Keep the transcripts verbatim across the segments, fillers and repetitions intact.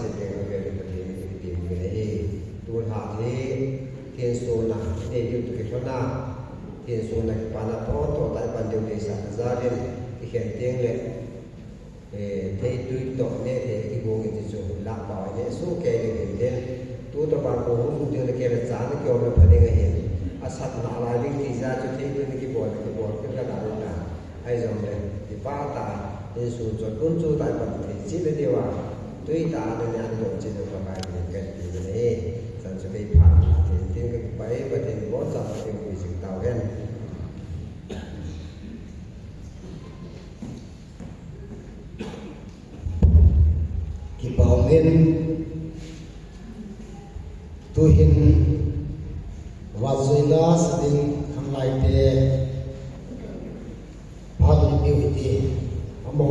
Siteng a vel in Pathen in ipi uvin ahi. Tulha hi, thinsun a, itei diu toh kilhon a, thinsun a kipana photo tah ipan diu deisah kajal in, ikhen teng le, eh, theitui toh neh thei kigong in ti chu, lah pau neh suh kei ding hin tin. Tutoh ban kong hung lhung teng le kei le chan kiom le pha ding ahin. Asatna lai ding ti jeh chu theitui na kibol, kibol, kibol ka dan in na. Ahijongle, kipah tah a, insung chot un chu tah a pan thei cheh le diu a, tui tah a na neh doh cheh le Pakai min in kati uvin ahi. Chan chu kei phat na thei tin ka kipah e, Pathen in boncha Pathen pui jing tau hen. Kipah um in, tuhin vahchoina sa ding khanglaite phat um diu hite. Amaho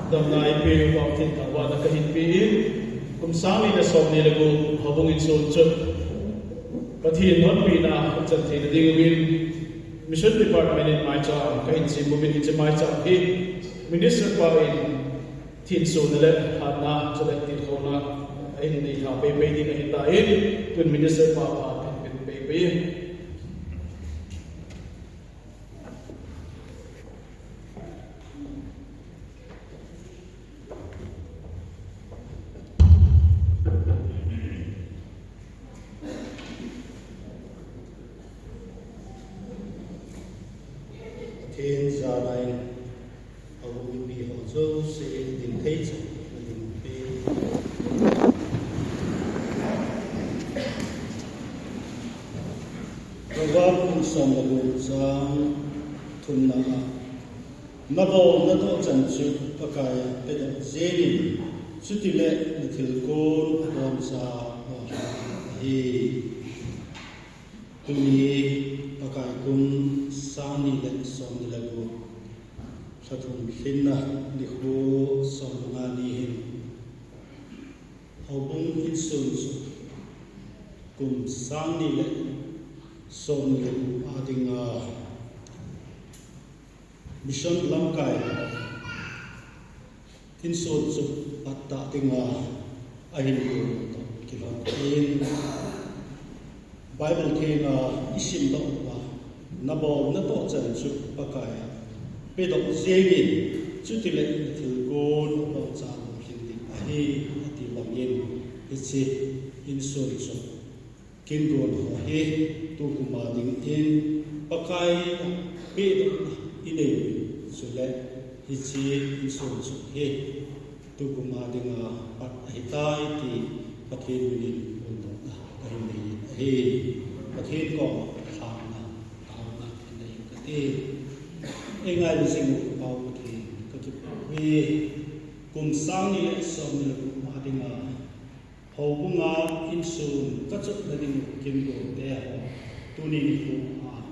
Damna eipeu Pathen thangvahna kahin pe in, kum sang ni le som ni le gup houbung insung chot Pathen honpina hung chan theina ding uvin, Mission Department in maicham kahin sem uvin, hiche maicham hi Minister pa in thinsunna le hatna chule tilkhouna ahin nei lha peipei ding ahitan, tun Minister pa phat kahin pe peipei e. Pathen jana in, aum mipi ho jouse ding thei chan nading pe. Proverb bung som le gup chang thumna a, nabolna toh chan chu Pakai a pedoh jeng in, chutile nathilgon aboncha lolhing ding ahi. Tuni Pakai kum sang ni le som ni le gup, lha thum lhinna nikho som le nga ni hin, houbung insung chot kum sang ni le som ni le gup a dinga Mission lamkai insung chot pat tah dinga ahin gon toh kilhon in, Bible theng a isim doh uva, nabolna toh chan chu Pakai a pedoh jeng in, chutile nathilgon aboncha lolhing ding ahi, ati bang in, hiche insung chot kin gon ho hi tukum a ding in Pakai a pedohna inei uvin, chule hiche insung chot hi tukum a dinga pat ahitai ti Pathen min in phongdohna kahin nei in ahi. Pathen koma lhahna, taona kahin nei in kati. Eingailutna jing u Pa Pathen, kakipah e. Kum sang ni le som ni le gup a dinga houbung a insung kachotna ding kin gon te ho, tuni nikho a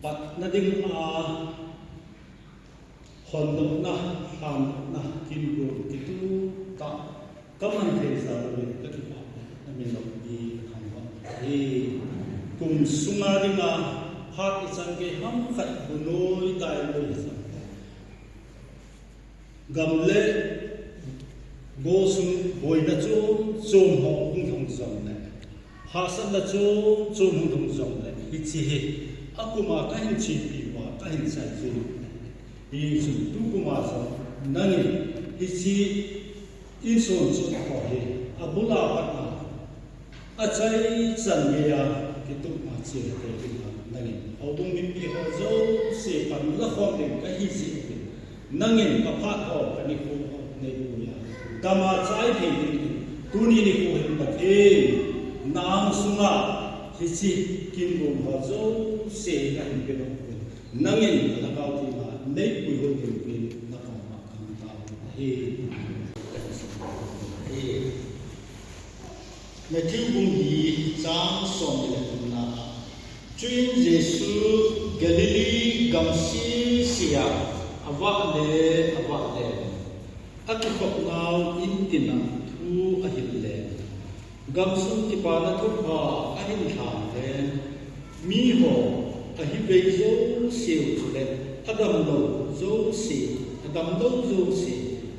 patna dinga hondohna, lhamdohna kin gon kiti tah kaman thei jal uvin kakipah e, namin loupi kathangvah e. Kum sunga dinga phat ichan gei ham khat bu noi tai noi hi jong, gam le go sung boina chom chom ho hung lhung jongle, hahsatna chom chom hung lhung jongle, hiche hi akum a kahin chepi uva, kahin chai jing u ahi. Hichun tukum a jong nangin hiche insung chu ho hi abul a pat a, achaichan geiya kitup ma cheh te ding a, nangin houbung mipi ho jouse panla khom ding kahi jeh uvin, nangin kaphat ho, kanikho ho neipui a, dam a chai thei dingin tuni nikho hin Pathen, na angsunga hiche kin gong ho jouse kahin pe nom uvin, nangin ka lhagao theng a neipui hoi ding uvin, nakoma kahin tao u ahi. Matthew bung li, chang somni le thumna a, chuin Jesu Galilee gam sese a avah le, avah le, akikhopnau in tin a thu ahil le, gamsung kipana thupha ahin lhang le, miho ahivei jouseu chule adamlou jouse, adamlou jouse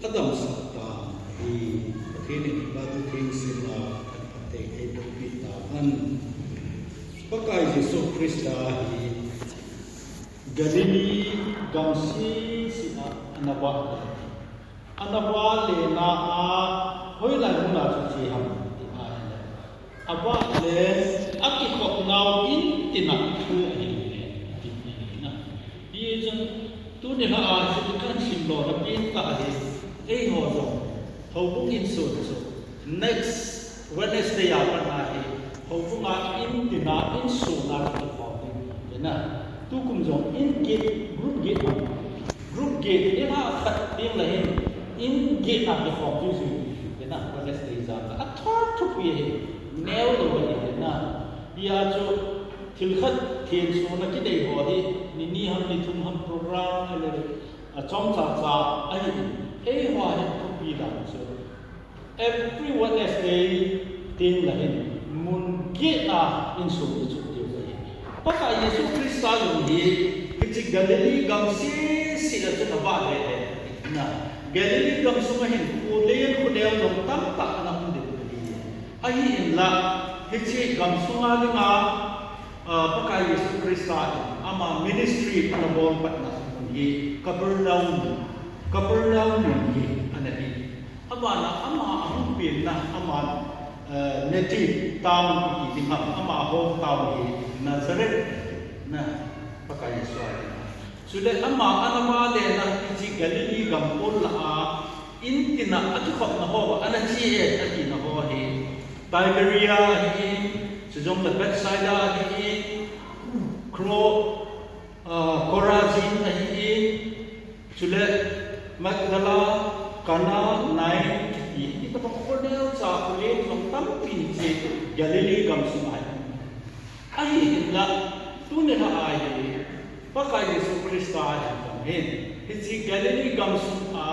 adamsah tan ahi. Pathen in Bible thengse a aphatthei eibohpi tahen. Pakai Jesu Christa hi Galilee gam sese a ana vah le, ana vah lena a, hoilai muna chu che ham ti ahile, avah le, akikhopnau in tin a thu ahil le, ati ahi na. Hichun tuni lha a chu kahin simlona pen tah hi, eiho jong houbung insung chu next Wednesday a pat a hi houbung a in tin a, insung a kikhom ding ahi na. Tukum jong in get, group get, group get, in a khat ding le hin in get a kikhom ding ahi na. Wednesday jan a athor thupi ahi, neo lou ahi na. Hia chu thil khat thensona kinei ho hi, ni ni ham ni thum ham program ahile, achom chacha ahi in, eiho hin thupi dan chu every Wednesday teng le hin mun get a insung ichuh diu ahi. Pakai Jesu Christa jong hi hiche Galilee gam sese a chun avah le le na. Galilee gamsung a hin kho len kho neo jong tamtah ana um ding ahi. Ahinla hiche gamsung a dinga, ah, Pakai Jesu Christa in ama ministry ana bol patna mun hi Capernaum, Capernaum mun hi ana hi. Abana ama ahung penna, ama, eh, native town iti ding ham, ama home town hi Nazareth na, Pakai Jesu a dinga. Chule ama ana vah lena hiche Galilee gam pol lah a, in tin a akikhopna ho, ana che e atina ho hi, Tiberia ahi in, chujongle Bethsaida ahi in, Kro-, ah, Chorazin ahi in, chule Magdala, Cana, Nain kiti, hitobang kho neocha kho len jong tampi hiche Galilee gamsung a ahi. Ahinla, tuni lha a hi, Pakai Jesu Christa hi jong hin, hiche Galilee gamsung a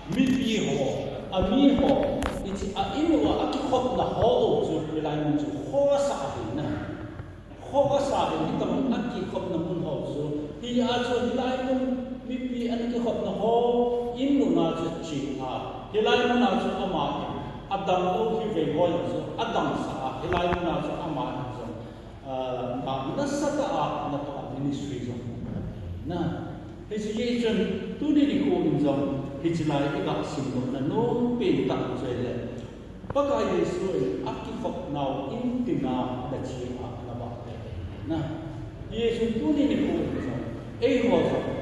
mipi ho, ami ho, hiche a in uva akikhopna ho u chu, hilai mun chu khosa ahi na. Khosa ahi, hitobang akikhopna mun ho chu, hia chu hilai mun mipi ana kikhopna ho in mun a chu che a, hilai mun a chu ama in, adamlou hivei ho jong chu adamsah a, hilai mun a chu ama in jong ah, nasatah a, natoh a ministry jong na. Hiche hi chun, tuni nikho in jong, hiche lai iga simdoh nom pen tah chu ahile, Pakai Jesu in akikhopnau in tin a ana che a, ana vah le na. Hiche hi chun tuni nikho in jong, eiho jong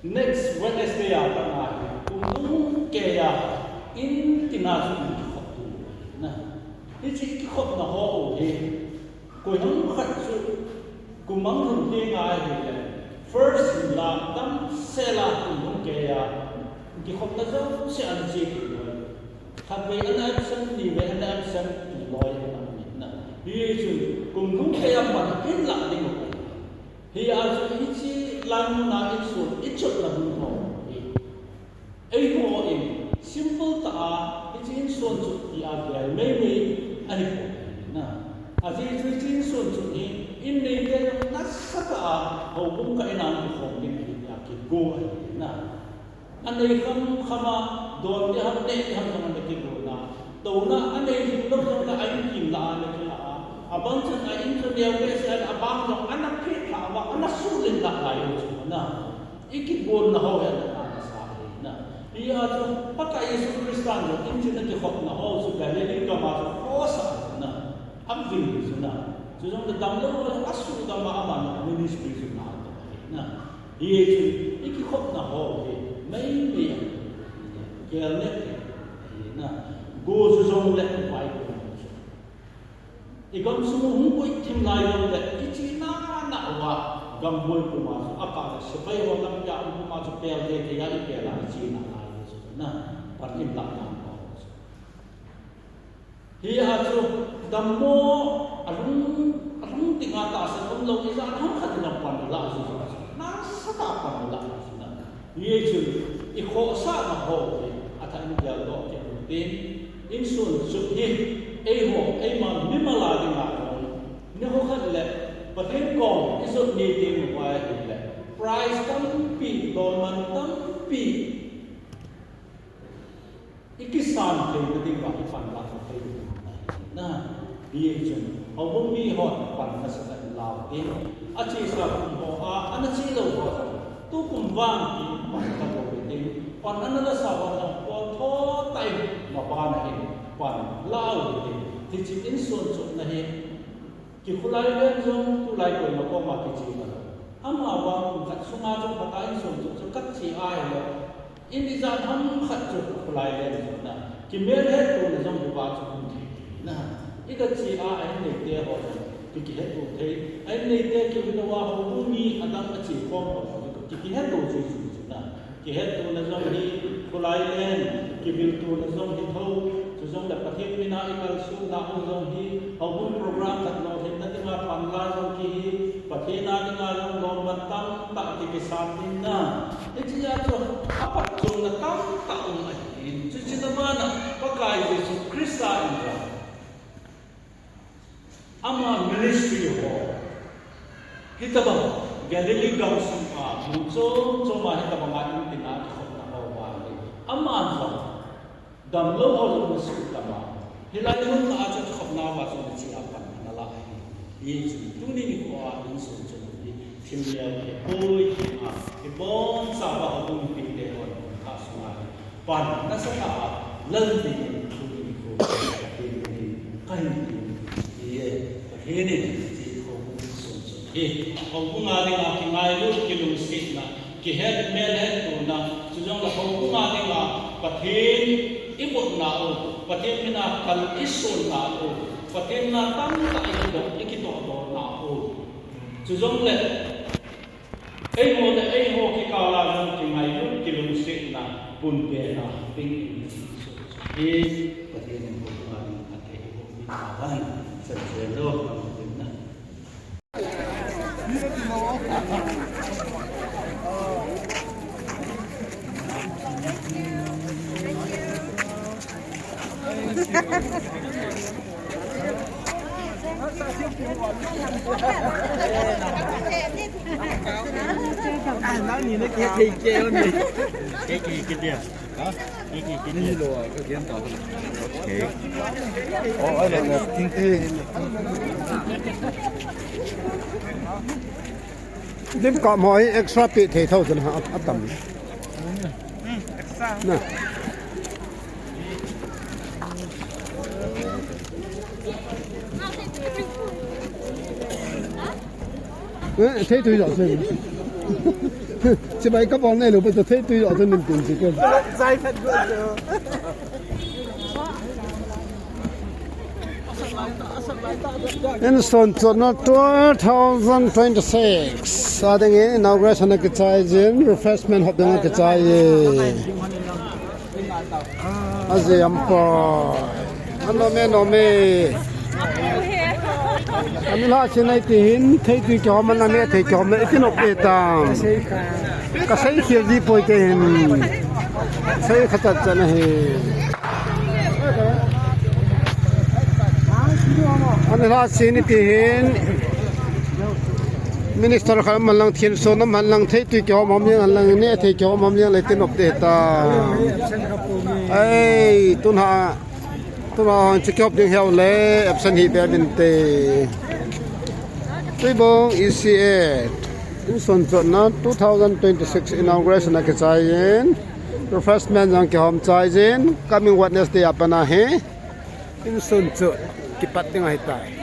next Wednesday a pat a hi, kum lhung keiya in tin a chu ikikhop diu ahi na. Hiche ikikhopna ho u hi, koiham khat chu kum mang lhung kei ngai ahile, first in la damsel a kum lhung keiya kikhopna jouse ana che kit loi. Khatvei ana absent, nivei ana absent ti loi ana um na. Hichun kum lhung keiya man in la ding u ahi. Hia chu hiche lai mun a insung ichotna mun ho hi, eiho in simple tah a hiche insung chu tia gel mei mei ahi poi na. Ajeh chu hiche insung chu hi in neite jong nasatah a houbung kah in a kikhom ding ahi tia kigo ahi na. Anei kham kham a, Don te ham, neh te ham jong ana kigonna. Touna anei lou jong le a inkim lah a ana kila a. Abang chun a in chu neo behseh a, abang jong ana phet lha uva, ana suhlin lah lai u chu na. I kigonna ho hi ana tana sa ahi na. Hia chu Pakai Jesu Christa jong in chun a kikhopna ho chu Galilee gam a chu cross a na. Avil chu na. Chu jong le damlou ho jong asuhdam a, aman ministry chu na to ahi na. Hichun i kikhopna ho hi meimei a gel le ahi na. Go chu jong le Pakai koma chu. I gamsung u hung koi thim lai jong le i chena na uva gamboi puma chu, akah le sepai ho lampi a um puma chu pel thei thei a i pel a i chena lai chu na. Pan i lah na ho chu. Hia chu dammo, alung, alung dinga tahsan umlou, ijat ham khat in pan la chu chu. Nasatah a pan la chu na. Hichun i khohsahna ho hi athah in geldoh kit u hitin, insung chu hi eiho, eima mimal a dinga jong, nikho khat le Pathen kom i jot ni ding uva ahile, prize tampi, lolman tampi i kisan theina dinga i pan la thei na. Hichun houbung mi hon pan nasatah in la u hitin, achesa kum ho a ana che lou ho, tukum vang hi pan talou u hitin, pan ana la sa ho jong pon tho tah in maban a hin pan la u hitin, hiche insung chu na hi. Kikhulai len jong tulai koima koma kiche talou. Amavang kum khat sunga jong Pakai insung chu, chu kache ahile, in ijat ham khat chu khulai len jong na. Kimelhettona jong hiva chu um thei na. I kache a, a inneite ho jong ki, kihetto thei. A inneite kivil uva houbung mi adang ache khom ho jong ki, kihetto chu chu na. Kihettona jong hi, khulai len, kiviltona jong hi tho, chujongle Pathen mina i kalsonna u jong hi, houbung program khat lolhinna dinga pan la jong kihi, Pathen a dinga jong lolman tamtah ki, kisan ding na. Hichea chu aphatchomna tamtah um ahin, chuche na bana Pakai Jesu Christa in jong ama ministry ho, hitobang Galilee gamsunga mun chom choma hitobanga in tina kikhopna ho vang hi, aman jong damlou ho jong ana suhdam a, hilai mun a chu kikhopna uva chu ana che a pan ana la ahi. Hichun tuni nikho a insung chun hi thil neo hi poi hi a, ibonchauva houbung mipite hon khah sunga hi pan nasatah a la dingin tuni nikho a Pathen min in kahin tin, hiche Pathen in hiche houbung insung chu hi, houbung a dinga kingailut, kilungsetna, kihet, melhettona, chujongle houbung a dinga Pathen i botna u, Pathen mina kal i sonna u, Pathen na tamtah i kitoh, i kitoh dohna u, chujongle eiho le eiho kikal a jong kingailut, kilungsetna, punpena ding in Jesu hi Pathen in houbung a ding athei i bol min a van san chen lou, amen na. Ah, nang ni na kihethei kei un ni. Kei kihethei kei dia. Ha? Kei kihethei kei dia. Ni lo, ka gen ta. Okay. Oh, I don't know. Ting ting. Lim ka mo extra pe thei thou chun ha, atam. Hmm, extra. Na. Eh, thei tui jo se. Chibai ka bol nei lou, pa thei tui jo se min tin si ke. Zai phat go jo. Insung chotna two thousand twenty-six. Ading inauguration akichai jin, refreshment hop ding akichai e. Aje ampoi. Anome, nome. Ani la chinai ti hin, thei tui kihom, anome thei kihom le, iti nop e tam. Ka sei khel ji poi te hin. Sei kha chat chan ahi. Ani la chin ti hin. Minister khat man lang, thin so nam han lang, thei tui kihom ham jeng han lang, ne thei kihom ham jeng le tin update ta. Ei, tun ha, tun ha hon chu kihop ding heu le, absent hi be vin te. Tuibong E C A. Insun chotna two thousand twenty-six inauguration a kichai in. Refreshment jong kihom chai jin. Coming Wednesday a pat a hi. Insun chu kipat ding ahi tai.